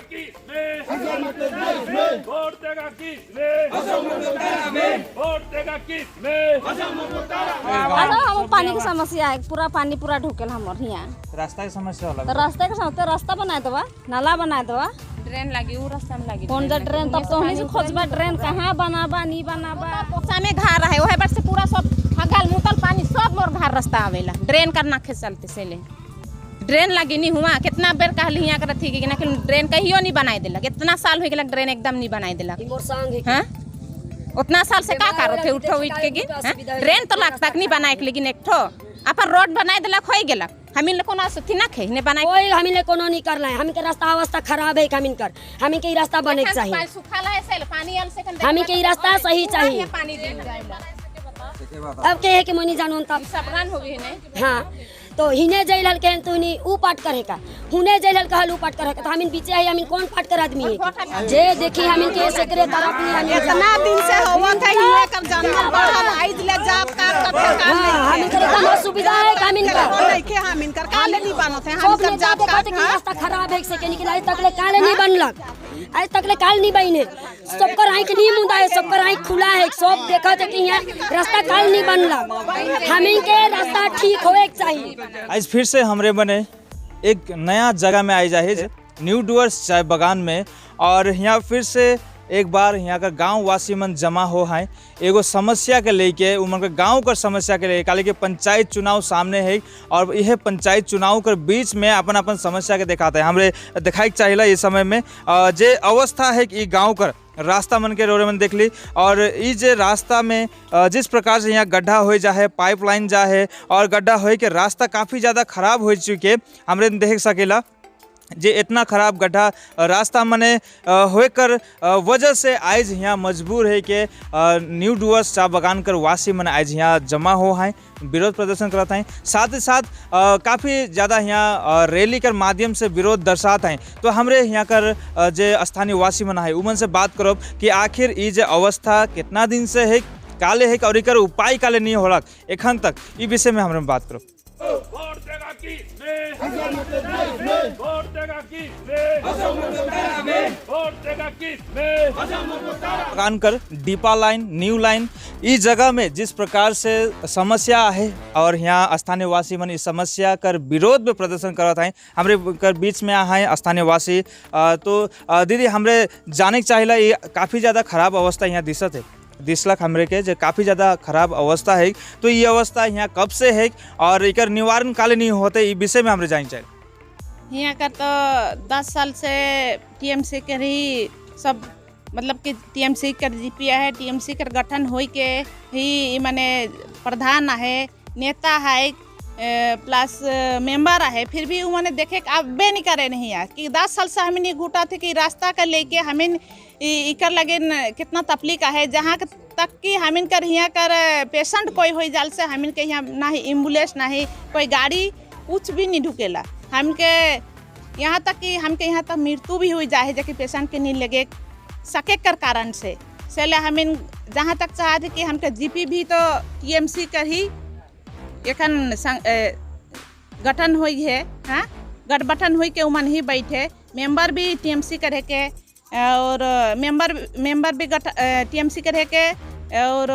किसने? वोट देगा किसने? वोट देगा किसने? अरे, हम पानी के समस्या है। पूरा पानी पूरा ढुकेल हमर हियाँ। रास्ता के समस्या होला? तो रास्ते के समस्या, रास्ता बनाए दवा, नाला बनाए दवा। ड्रेन लागी, उ रास्ता में लागी। कौन जा ड्रेन? तब तो वहीं से खोजबा, ड्रेन कहाँ बनाबा, नहीं बनाबा। पोखरा में घर है, वही पर से पूरा सब हगल मुतल पानी सब मोर घर रास्ता आवेला। ड्रेन करना के चलते से ले ड्रेन लगी नहीं हुआ। कितना बेर कहली यहाँ कर थी कि ना कि ड्रेन कहियो नहीं बनाए दिलक। इतना साल हो गेलक, ड्रेन एकदम नहीं बनाए दिलक। हाँ, उतना साल से का करो थे उठो उठ के गिन? हाँ? ड्रेन तो लगता नहीं बनाए के, लेकिन एक ठो अपन रोड बनाए दिलक, हो गेलक। हमिन लोग कोनो सुथी ना खे ने बनाए। कोई हमिन कोनो नहीं कर है। हमिन के रास्ता अवस्था खराब है। हमिन कर हमिन के ई रास्ता बने के चाहिए। सुखाला है से पानी आल से। हमिन के ई रास्ता सही चाहिए। पानी दे जाएला। अब के है कि मोनी जानून तब। सबरान हो गई ने। हाँ, तो हिने जइल हल के तो ऊ पाट करे का, हुने जइल हल कहल ऊ पाट करे का, तो हमिन बीचे है। हमिन कौन पाट कर आदमी है जे देखी हमिन के सेकरे तरफ ही हमिन। इतना दिन से होवत है, हियां कर जन्म बढ़ल आइज ले जाप काप कर ठेकान। हाँ, हमिन के एकदम असुविधा है हमिन का। नहीं के हमिन कर काले नहीं बनत है। सब हम कर नेता जाप देखत काप कि रास्ता खराब है से के, आज तक ले काले नहीं बनलक, आज तक ले काल नहीं बने। सबकर आँख नहीं मुंदा है, सबकर आँख खुला है। सब देखत है कि यहाँ रास्ता काल नहीं बनलक। हमिन के रास्ता ठीक होए के चाहिए। आज फिर से हमरे बने एक नया जगह में आई जाए, न्यू डुअर्स चाय बगान में, और यहाँ फिर से एक बार यहाँ का गांव वासी मन जमा हो हैं एगो समस्या के लेके, उमन के गांव कर समस्या के लेके। काले के पंचायत चुनाव सामने है और यह पंचायत चुनाव के बीच में अपन अपन समस्या के दिखाते हैं। हमरे दिखाई के चाहिए इस समय में जे अवस्था है कि गाँव कर रास्ता मन के रोरे मन देख ली और ई जे रास्ता में जिस प्रकार से यहाँ गड्ढा हो जा है, पाइपलाइन जा है और गड्ढा हो के रास्ता काफ़ी ज़्यादा खराब हो चुके। हमरे देख सकेला जे इतना खराब गड्ढा रास्ता मने होए कर वजह से आज यहाँ मजबूर है कि न्यू डुअर्स चा बगान कर वासी मन आज यहाँ जमा हो हैं, विरोध प्रदर्शन करत हैं। साथ ही साथ काफ़ी ज़्यादा यहाँ रैली कर माध्यम से विरोध दर्शात हैं। तो हमरे यहाँ कर जे स्थानीय वासी मन है, उमन से बात करब कि आखिर ई जे अवस्था कितना दिन से है, काले है और एकर उपाय काले नहीं होलक एखन तक, ई विषय में हमरे बात करब। वोट देगा किसने? वोट देगा किसने? वोट देगा किसने? बगान कर डीपा लाइन, न्यू लाइन, इस जगह में जिस प्रकार से समस्या है और यहाँ स्थानीय वासी मन इस समस्या कर विरोध में प्रदर्शन करत हैं, हमरे कर बीच में आए स्थानीय वासी। तो दीदी, हमरे जाने के चाहिए, ये काफ़ी ज़्यादा खराब अवस्था यहाँ दिसत है, दिसलक हमरे के जे काफ़ी ज़्यादा खराब अवस्था है। तो ये अवस्था यहाँ कब से है और एकर निवारण काले नहीं होते, ई विषय में हमरे जाने चाहिए। यहाँ का तो 10 साल से टीएमसी के ही सब, मतलब कि टीएमसी कर जीपी है, टीएमसी कर गठन होई के ही माने प्रधान है, नेता है, प्लस मेंबर है, फिर भी उन्होंने देखे अबे नहीं करे नहीं है कि 10 साल से हमें नहीं घुटा थे कि रास्ता का लेके हमें इकर लगे कितना तकलीफ है, जहाँ तक कि हमिन कर यहाँ कर पेशेंट कोई हो जाल से हमिन के यहाँ ना ही एम्बुलेंस, ना ही कोई गाड़ी, कुछ भी नहीं ढुकेला हमके। यहाँ तक कि हमके यहाँ तक मृत्यु भी हो जाए जबकि पेशेंट के नहीं लगे सके कर कारण से। से हमिन जहाँ तक चाहते कि हमके जीपी भी तो टीएमसी कर ही एखन गठन हुई है। हाँ, गठबंधन हुई के उमन ही बैठे, मेंबर भी टीएमसी करे के और मेंबर मेंबर भी गठ टीएमसी करे के और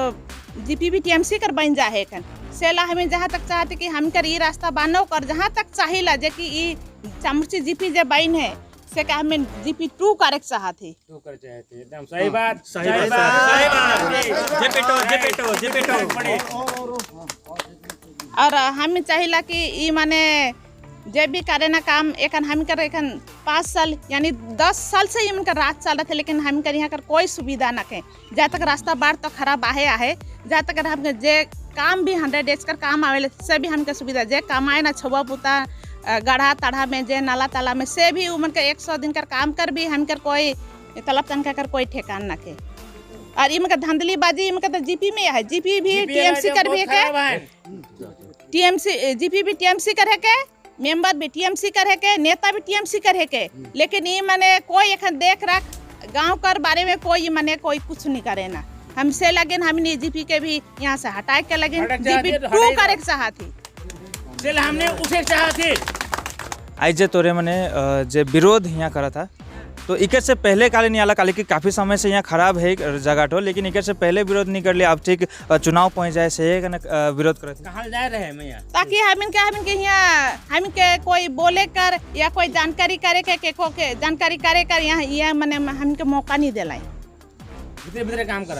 जीपी भी टीएमसी कर बन जाए एखन। सेला हमें जहाँ तक चाहते कि हम कर ये रास्ता बानो कर, जहाँ तक चाहिला जे कि ई चामुर्ची जीपी जे बन है से का हमें जीपी 2 करे के चाहते। टू कर चाहते, एकदम सही बात, सही बात, सही बात। Geppetto, Geppetto, Geppetto. और हम चाहिला कि ई माने जे भी करे ना काम एखन हम कर एखन 5 साल यानी 10 साल से ही उनका राज चल रहा थे, लेकिन हम कर यहाँ कर कोई सुविधा न के। जहाँ तक रास्ता बाढ़ तो खराब आहे आहे, जहाँ तक हमके जे काम भी 100 डेज कर काम आवेले से भी हमके सुविधा जे काम आए ना, छुआ पुता गढ़ा तढ़ा में जे नाला ताला में से भी उमन के 100 दिन कर काम कर भी हम कर कोई तलब तनखा कर कोई ठेकान न के। और इनका धांधली बाजी इनका तो जीपी में है, जीपी भी टीएमसी कर भी के, टीएमसी जीपी भी टीएमसी करे के, मेंबर भी टीएमसी करे के, नेता भी टीएमसी करे के, लेकिन ये माने कोई एखन देख रख गांव कर बारे में कोई माने कोई कुछ नहीं करे ना। हमसे लगे हमने जीपी के भी यहाँ से हटाए के लगे जीपी 2 करे के चाहती। चल, हमने उठे चाहते। आज जे तोरे मने जे विरोध यहाँ करा था, तो इकर से पहले काले नहीं आला, काले कि काफ़ी समय से यहाँ खराब है जगह ठो, लेकिन इकर से पहले विरोध नहीं कर लिया, अब ठीक चुनाव पहुँच जाए से विरोध करत। कहाँ जा रहे हैं मैया? ताकि हमिन के यहाँ हमिन के कोई बोले कर या कोई जानकारी करे के को के जानकारी करे कर यहाँ यहाँ मने हमिन के मौका नहीं दिलाए। भीतरे भीतरे काम कर।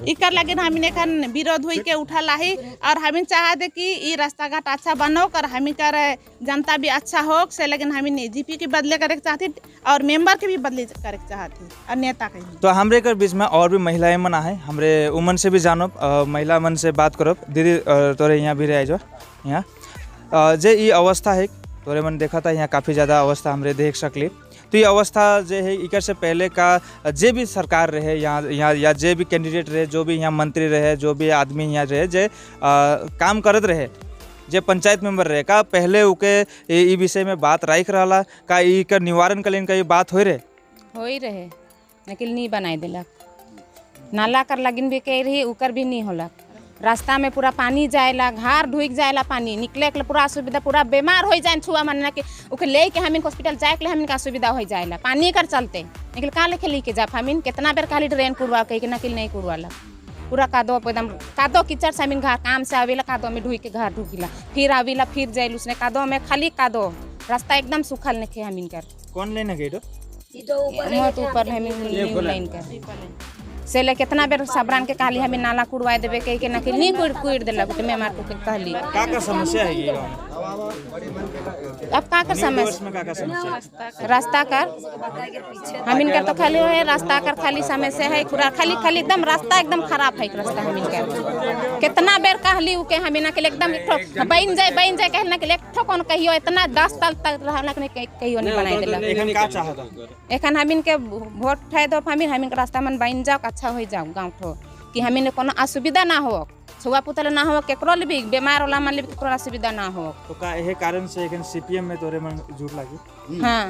इकर लगिन हमिन एखन विरोध हुई के उठा लाही और हमिन चाहते कि ई रास्ता घाट अच्छा बनो और हमिन कर जनता भी अच्छा हो से, लेकिन हमिन जीपी के बदले करे के चाहती और मेंबर के भी बदले करे के चाहती और नेता के भी। तो हमरे कर बीच में और भी महिलाएं मन आए, हमरे उमन से भी जानो, महिला मन से बात करो। दीदी, तोरे यहाँ भी रह जो यहाँ जे ई अवस्था है, तोरे मन देखा था यहाँ काफ़ी ज़्यादा अवस्था हमरे देख सकली। तो ये अवस्था जे है, इकर से पहले का जे भी सरकार रहे यहाँ यहाँ या जे भी कैंडिडेट रहे, जो भी यहाँ मंत्री रहे, जो भी आदमी यहाँ रहे जे काम करत रहे, जे पंचायत मेंबर रहे, का पहले उके ई विषय में बात राख रहा? का ई कर निवारण के लिए कहीं बात हो रहे? हो ही रहे, लेकिन नहीं बनाए दिलक। नाला कर लगिन भी कह रही, उकर भी नहीं होलक। रास्ता में पूरा पानी जाएला, घर ढुक जाएला, पानी निकले के पूरा असुविधा, पूरा बीमार हो जाए छुआ मन के ओके ले के हमिन हॉस्पिटल जाए के हमिन का असुविधा हो जाएला पानी कर चलते। निकल कहाँ लेके लेके जा हमिन? कितना बेर खाली ड्रेन कुड़वा कह के नकिल नहीं कुड़वाला। पूरा कादो, एकदम कादो कीचड़ से हमिन घर काम से आवेला, कादो में ढुक के घर ढुकिला, फिर आवेला, फिर जाइल उसने कादो में, खाली कादो, रास्ता एकदम सूखल नहीं हमिन कर। कौन लेने गई? बहुत ऊपर हमिन लाइन कर से ले कितना बेर सबरान के कहली हमें नाला कुड़वाए देबे कह के, नकिल नहीं कुड़ कुड़ देलक। तो मैं मार के कहली। का का समस्या है ये गाँव में? अब का कर समस्या? में का का समस्या है? रास्ता कर हमिन कर तो खाली है, रास्ता कर खाली समस्या है पूरा, खाली खाली एकदम रास्ता एकदम खराब है रास्ता हमिन कर। कितना बेर कहली उके हमिन के एकदम एक ठो बन जाए बन जाए कहना के, एक ठो कौन कहियो इतना 10 साल तक रहना के कहियो नहीं बनाई देलक। एखन का चाहत? एखन हमिन के वोट उठाए दो, हमिन हमिन के रास्ता मन बन जाओ, अच्छा हो जाओ गाँव ठो, कि हमिन कोनो असुविधा ना हो, छुआ पुतल ना हो, केकरो भी बीमार वाला मन भी केकरो असुविधा ना हो। तो का यही कारण से एखन सीपीएम में तोरे मन झूठ लागी? हाँ।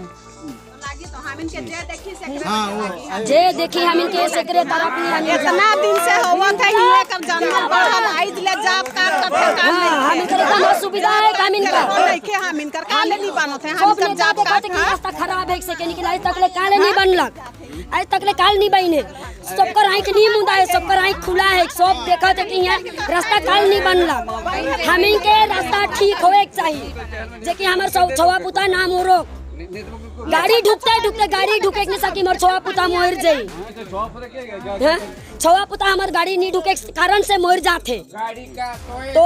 जे देखी हमिन के सेकरे तरफ ही हमिन। इतना दिन से होवत है हियां कर जंगल बढ़ल आइज ले जाप काट करते काम। हाँ, हमिन कर एकदम असुविधा है हमिन का। नहीं हमिन कर काले नहीं बनत है। सब हम सब नेता जाप देखत काट कि रास्ता खराब है से के निकल, आज तक ले काले नहीं बनलक, आज तक ले काल नहीं बने। सबकर आँख नहीं मुंदा है, सबकर आँख खुला है, सब देखत है कि यहाँ रास्ता काल नहीं बनलक। हमिन के रास्ता ठीक होए के चाहिए, जे कि हमर सब छुआ पुता ना मोरो। गाड़ी ढुकते ढुकते गाड़ी ढुके नहीं सकी, मोर छुआ पुता मोर जाई। हैं? छुआ पुता हमार गाड़ी नहीं ढुके के कारण से मोर जाते। तो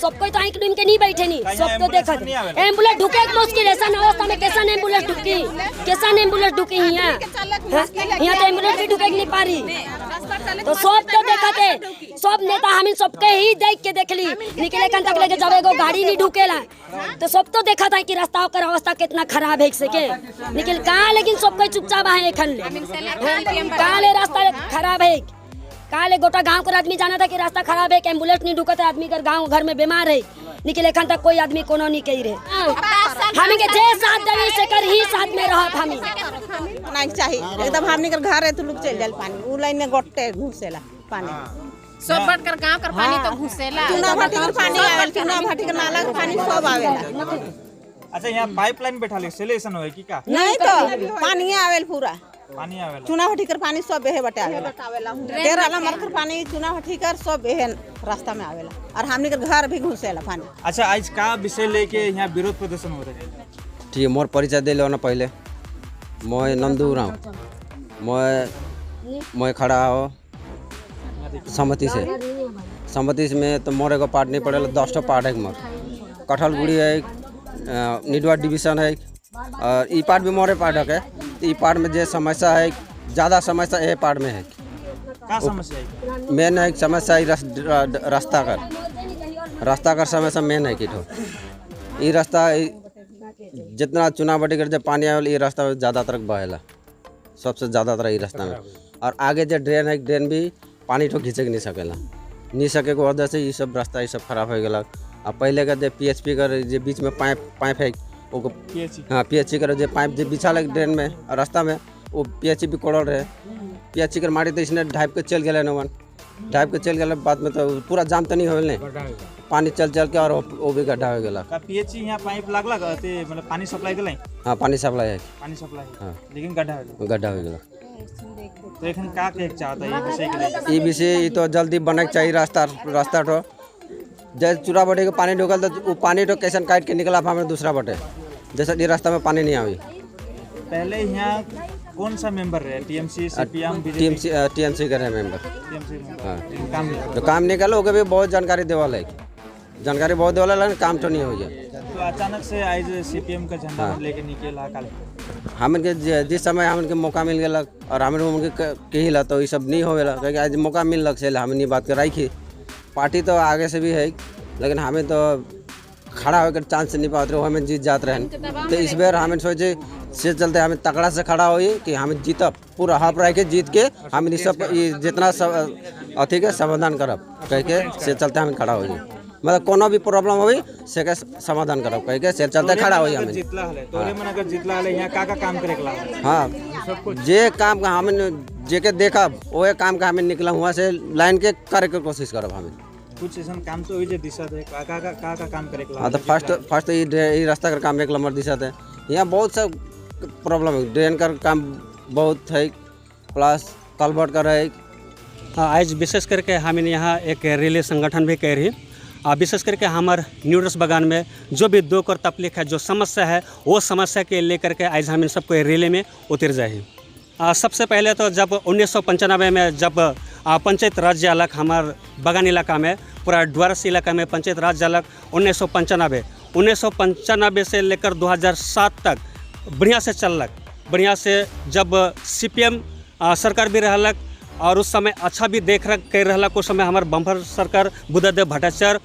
सबको तो आँख के नहीं बैठे नहीं, सब तो देखत एम्बुलेंस ढुके के मुश्किल। ऐसा अवस्था में कैसन एम्बुलेंस ढुकी, कैसन एम्बुलेंस ढुकी यहाँ? हैं? यहाँ तो एम्बुलेंस भी ढुके के नहीं पारी। तो सब तो देखते सब नेता हमिन सबके ही देख के देखली निकले कन तक लेके जावे गो गाड़ी नहीं ढुकेला। तो सब तो देखा था कि रास्ता कर अवस्था कितना खराब है से के लेकिन कहाँ, लेकिन सब कोई चुपचाप है एखन ले। कहाँ ले रास्ता खराब है? कहाँ ले गोटा गांव कर आदमी जाना था कि रास्ता खराब है, कि एम्बुलेंस नहीं ढुकता, आदमी कर गांव घर में बीमार है। निकले एखन तक कोई आदमी कोनो नहीं कही रहे। हमें के जे साथ देवी से कर ही साथ में रहब हमी। नहीं चाहिए एकदम हमनी कर घर है तो लुक चल जाए पानी उ लाइन में गोटे घुसेला पानी। सब बढ़कर गांव कर पानी तो घुसेला। चूना भाटी कर पानी आवेला, चूना भाटी के नाला के पानी सब आवेला। अच्छा, यहाँ पाइपलाइन बैठा ले सेले ऐसा होए कि का? नहीं तो पानी आवेल पूरा। पानी आवेला। चूना भाटी कर पानी सब एहे बटे आवेला, तेरा मर कर पानी चूना भाटी कर सब एहे रास्ता में आवेला और हमनी कर घर भी घुसेला पानी। अच्छा, आज का विषय लेके यहाँ विरोध प्रदर्शन हो रहा है? ठीक है, मोर परिचय दे लो ना पहले। मैं नंदू राव, मैं खड़ा हो सहमति से। सहमति में तो मोर एगो पार्ट नहीं पड़ेला, 10 ठो पार्ट है मोर। कटहलगुड़ी है, निडवा डिवीजन है और ई पार्ट भी मोरे पार्ट है। तो ई पार्ट में जो समस्या है, ज़्यादा समस्या ये पार्ट में है। का समस्या है? मेन है समस्या ई रास्ता कर, रास्ता कर समस्या मेन है। कि ई रास्ता जितना चुना बटी कर जब पानी आवेला, ये रास्ता में ज़्यादातर बहेला, सबसे ज़्यादातर ई रास्ता में। और आगे जो ड्रेन है, ड्रेन भी पानी तो घिंचे नहीं सकेला, नहीं सके के वजह से ये सब रास्ता ये सब खराब हो गया। और पहले का जो पीएचपी कर जो बीच में पाइप पाइप है वो, हाँ पीएचपी कर जो पाइप जो बिछा लगे ड्रेन में और रास्ता में, वो पीएचपी भी कोड़ल रहे। पीएचपी कर माटी तो इसने ढाप के चल गया नवन, ढाप के चल गया बाद में तो पूरा जाम तो नहीं होल नहीं, पानी चल चल के और वो भी गड्ढा हो गया। का पीएचई यहाँ पाइप लागला का ते मतलब पानी सप्लाई गेलै? हाँ, पानी सप्लाई है। पानी सप्लाई है। हाँ। लेकिन गड्ढा हो गेल। गड्ढा हो गया। तो एखन का कहे के चाहता है ये विषय के लेके? ई विषय तो जल्दी बने के चाहिए रास्ता। रास्ता तो जैसे चूरा बटे के पानी ढुकल तो वो पानी तो कैसन काट के निकला हमें दूसरा बटे, जैसे ये रास्ता में पानी नहीं आई। पहले यहाँ कौन सा मेंबर रहे? TMC, CPM, BJP? TMC, TMC के रहे मेंबर। टीएमसी। हाँ। लेकिन काम नहीं। तो काम निकालो, ओके भी बहुत जानकारी देवाल है, जानकारी बहुत देवाल है, लेकिन काम तो नहीं हो गया। तो अचानक से आज सीपीएम का झंडा हाँ। लेके निकला काल? हमन के जिस समय हमन के मौका मिल गया और हमन उनके कहिला तो ये सब नहीं होवेला, क्योंकि आज मौका मिल लग से हमन ये बात कराई थी। पार्टी तो आगे से भी है, लेकिन हमें तो खड़ा होकर चांस नहीं पाते रहे, हमें जीत जाते रहे। तो इस बार हमें सोचे से चलते हमें तकड़ा से खड़ा हुई कि हमें जीतब, पूरा हप रह के जीत के हम ये सब ये जितना सब अथी के समाधान करब कह के से चलते हमें खड़ा हुई। मतलब कोनो भी प्रॉब्लम हुई से के समाधान करब कह के से चलते खड़ा हुई हमें। जितला हले तोरे मन अगर जितला हले यहाँ का का काम करे के ला? हाँ, जे काम का हमें जे के देखब ओहे काम का हमें निकला हुआ से लाइन के करे के कोशिश करब हमें। कुछ ऐसा काम तो हुई जे दिशा दे का का का का काम करे के ला? हाँ, तो फर्स्ट फर्स्ट ये रास्ता का काम एक नंबर दिशा है। यहाँ बहुत सब प्रॉब्लम है, ड्रेन का काम बहुत है, प्लस कलवर्ट का है। आज विशेष करके हम यहाँ एक रैली संगठन भी कर रही। विशेष करके हमार न्यूडर्स बगान में जो भी दुख और तकलीफ है, जो समस्या है, वो समस्या के लेकर के आज हम इन सबको रैली में उतर जाए। सबसे पहले तो जब 1995 में जब पंचायत राज अलग हमार बगान इलाका में पूरा डुआरस इलाका में पंचायत राज अलग 1995 से लेकर 2007 तक बढ़िया से चलक। बढ़िया से जब सीपीएम सरकार भी रहलक और उस समय अच्छा भी देख रख कर रहलक। उस समय हमार बम्पर सरकार बुद्धदेव भट्टाचार्य।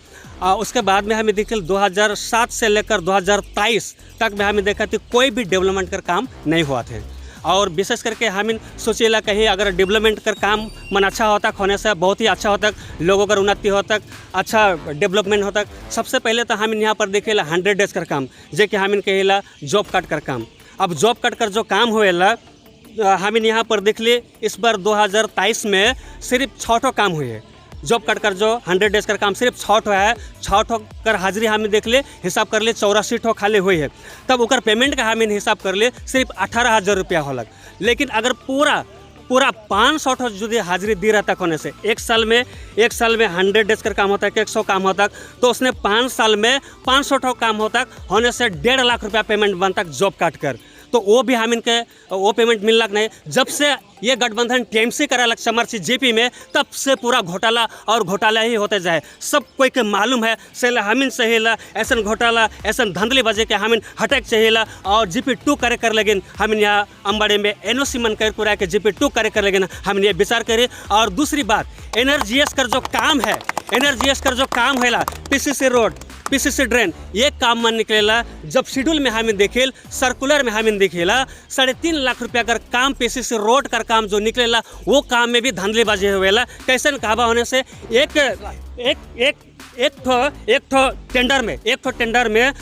उसके बाद में हमें देखल 2007 से लेकर 2023 तक में हमें देखा कि कोई भी डेवलपमेंट का काम नहीं हुआ थे। और विशेष करके हम सोचेला कहीं अगर डेवलपमेंट कर काम मन अच्छा होता होने से बहुत ही अच्छा होता, लोगों का उन्नति होता, अच्छा डेवलपमेंट होता। सबसे पहले तो हम यहाँ पर देखेला 100 डेज कर काम, जे कि हम कहेला जॉब कार्ड कर काम। अब जॉब कार्ड कर जो काम होएला हम यहाँ पर देख लिए इस बार 2023 में सिर्फ 6 ठो काम हुए है। जॉब कार्ड कर जो 100 डेज का काम सिर्फ 6 ठो है, 6 ठो कर हाजिरी हमें देख ले हिसाब कर ले 84 ठो खाली हुई है। तब ओकर पेमेंट का हमें हिसाब कर ले सिर्फ 18,000 रुपया होलक। लेकिन अगर पूरा पूरा 500 ठो यदि हाजिरी दी रहता होने से एक साल में 100 डेज का काम होता है, 100 काम होता, तो उसने 5 साल में 500 ठो काम होता होने से 1.5 लाख रुपया पेमेंट बनता जॉब कार्ड कर। तो वो भी हम इनके वो पेमेंट मिलना नहीं। जब से ये गठबंधन टीएमसी करा लग चमरसी जेपी में तब से पूरा घोटाला और घोटाला ही होते जाए। सब कोई के मालूम है से हमिन सहेला ऐसा घोटाला ऐसा धंधली बजे के हमिन हटक चहेला और जीपी 2 करे कर लगिन। हमिन यहाँ अम्बाड़े में एनओसी मन कर पूरा के जीपी 2 करे कर लगिन हमिन ये विचार करे। और दूसरी बात एनआरजीएस कर जो काम है, एनआरजीएस कर जो काम है पीसीसी रोड पीसीसी ड्रेन ये काम मन निकलेला। जब शेड्यूल में हमें देखेल सर्कुलर में हमें देखेला 3.5 लाख रुपया कर काम पीसीसी रोड कर काम जो निकलेला वो काम में भी धांधलीबाजी हुएला। कैसन कहवा होने से एक एक एक एक ठो टेंडर में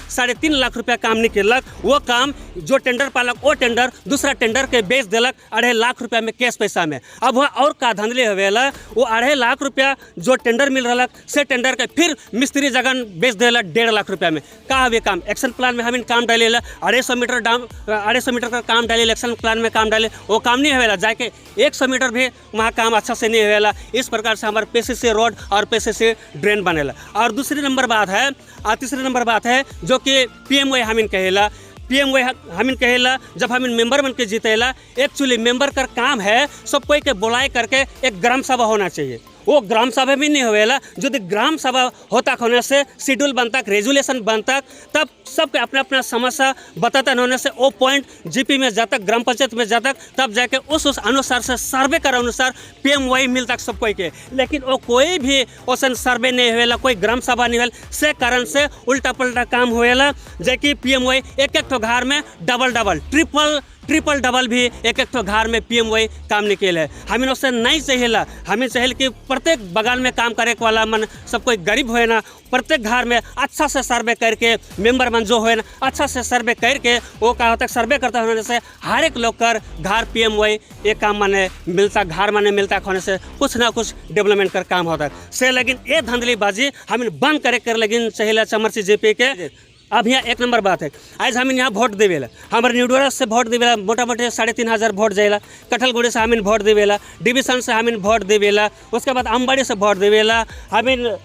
3.5 लाख रुपया काम निकलक। वो काम जो टेंडर पालक वो टेंडर दूसरा टेंडर के बेच दिलक 2.5 लाख रुपया में कैश पैसा में। अब वह और का धांधली होवेला वो 2.5 लाख रुपया जो टेंडर मिल रहा से टेंडर के फिर मिस्त्री जगन बेच दिलक 1.5 लाख रुपया में। का हवे काम एक्शन प्लान में हम काम डाले 250 मीटर डाम 250 मीटर का काम डाले एक्शन प्लान में काम डाले वो काम नहीं होवेला। जाके 100 मीटर भी वहाँ काम अच्छा से नहीं होवेला। इस प्रकार से हमारे पीसीसी रोड और पीसीसी ड्रेन बनेला। और दूसरी नंबर बात है और तीसरे नंबर बात है जो कि पीएमवाई हमिन कहेला, पीएमवाई हमिन कहेला जब हमिन मेंबर बन के जीतेला एक्चुअली मेंबर का काम है सब कोई के बुलाए करके एक ग्राम सभा होना चाहिए। वो ग्राम सभा भी नहीं होवेला। यदि ग्राम सभा होता होने से शेड्यूल बनता रेजुलेशन बनता तब सबके अपना अपना समस्या बताता होने से वो पॉइंट जीपी में जाता ग्राम पंचायत में जाता तब जाके उस अनुसार से सर्वे कर अनुसार पीएमवाई मिलता सब कोई के। लेकिन वो कोई भी ओसन सर्वे नहीं होवेला, कोई ग्राम सभा नहीं होवेला, से कारण से उल्टा पुल्टा काम होवेला। जबकि पीएमवाई एक एक ठो घर में double double triple triple double भी एक एक ठो घर में पीएम वही काम निकले है। हमें उससे नहीं चाहिए, हमें चाहिए कि प्रत्येक बगान में काम करे वाला मन सब कोई गरीब होए ना, प्रत्येक घर में अच्छा से सर्वे करके मेंबर मन जो होए ना अच्छा से सर्वे करके वो का होता सर्वे करता होने से हर एक लोग कर घर पीएम वही एक काम माने मिलता, घर माने मिलता होने से कुछ ना कुछ डेवलपमेंट कर काम होता से। लेकिन ये धांधलीबाजी हमें बंद करे कर लेकिन चाहिए चमरसी जेपी के। अब यहाँ एक नंबर बात है, आज हम यहाँ वोट देवेला, हमारे न्यूडोरा से वोट देवेला मोटा मोटी 3500 वोट जाएला, कटहलगुड़ी से हमें वोट देवेला, डिवीजन से हमें वोट देवेला, उसके बाद अम्बाड़ी से वोट देवेला, हमें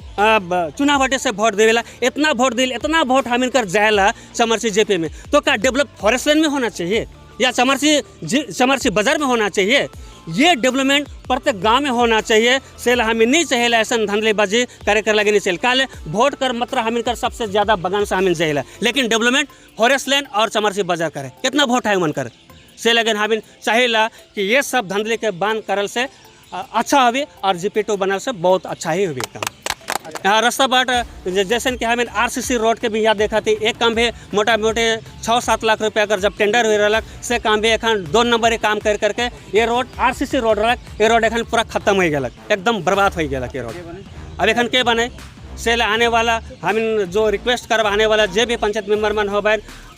चुनावटी से वोट देवेला, इतना वोट दिल इतना वोट हमें कर जाएला चमरसी जेपी में। तो क्या डेवलप फॉरेस्ट लैंड में होना चाहिए या चमरसी बाजार में होना चाहिए? ये डेवलपमेंट प्रत्येक गांव में होना चाहिए। सेल हमें नहीं चाहिए ऐसा धांधलीबाजी करे कर लगे नहीं चाहिए। काले वोट कर मात्र हमें कर सबसे ज़्यादा बगान से हमें चाहिए, लेकिन डेवलपमेंट फॉरेस्ट लैंड और चमरसी बाजार करे कितना वोट है मन कर से। लेकिन हमें चाहिए कि ये सब धांधली के बंद करल से अच्छा हुई और GP2 बनल से बहुत अच्छा ही हुई काम। यहाँ रास्ता बाट जैसे कि हमें RCC road के भी यहाँ देखा थी, एक काम भी मोटा मोटे 6-7 लाख रुपया अगर जब टेंडर हुई रहा से काम भी एखन 2 नंबर काम कर करके ये रोड RCC road रहा, ये रोड एखन पूरा खत्म हो गया, एकदम बर्बाद हो गया ये रोड। अब एखन के बने से आने वाला हमें जो रिक्वेस्ट करब आने वाला जे भी पंचायत मेंबर मन हो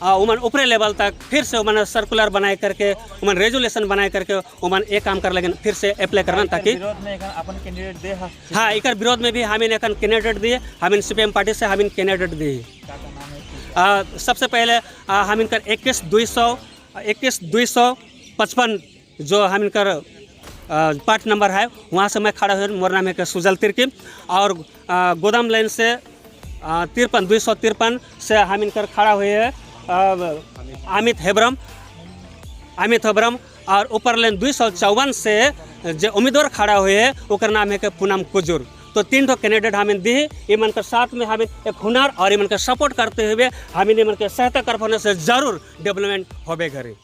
उमन ऊपरे लेवल तक फिर से उमन सर्कुलर बनाए करके उमन रेजुलेशन बनाए करके उमन एक काम कर लेकिन फिर से अप्लाई करना ताकि विरोध में अपन कैंडिडेट दे। हाँ, एक विरोध में भी हमें एखन कैंडिडेट दिए, हमें CPM party से हमें कैंडिडेट दिए। सबसे पहले हम इनकर 21,255 जो हम इनकर पार्ट नंबर है वहाँ से मैं खड़ा हुआ, मोर नाम है सुजल तिर्की और गोदाम लाइन से 53,253 से हम इनकर खड़ा हुए हैं अमित हेब्रम और ऊपर लाइन 254 से जो उम्मीदवार खड़ा हुए हैं उनका नाम है कि पूनम कुजूर। तो 3 ठो कैंडिडेट हमें दी, इमन के साथ में हमें एक हुनर और इमन के सपोर्ट करते हुए हमें इमन के सहायता कर होने से जरूर डेवलपमेंट होबे करे।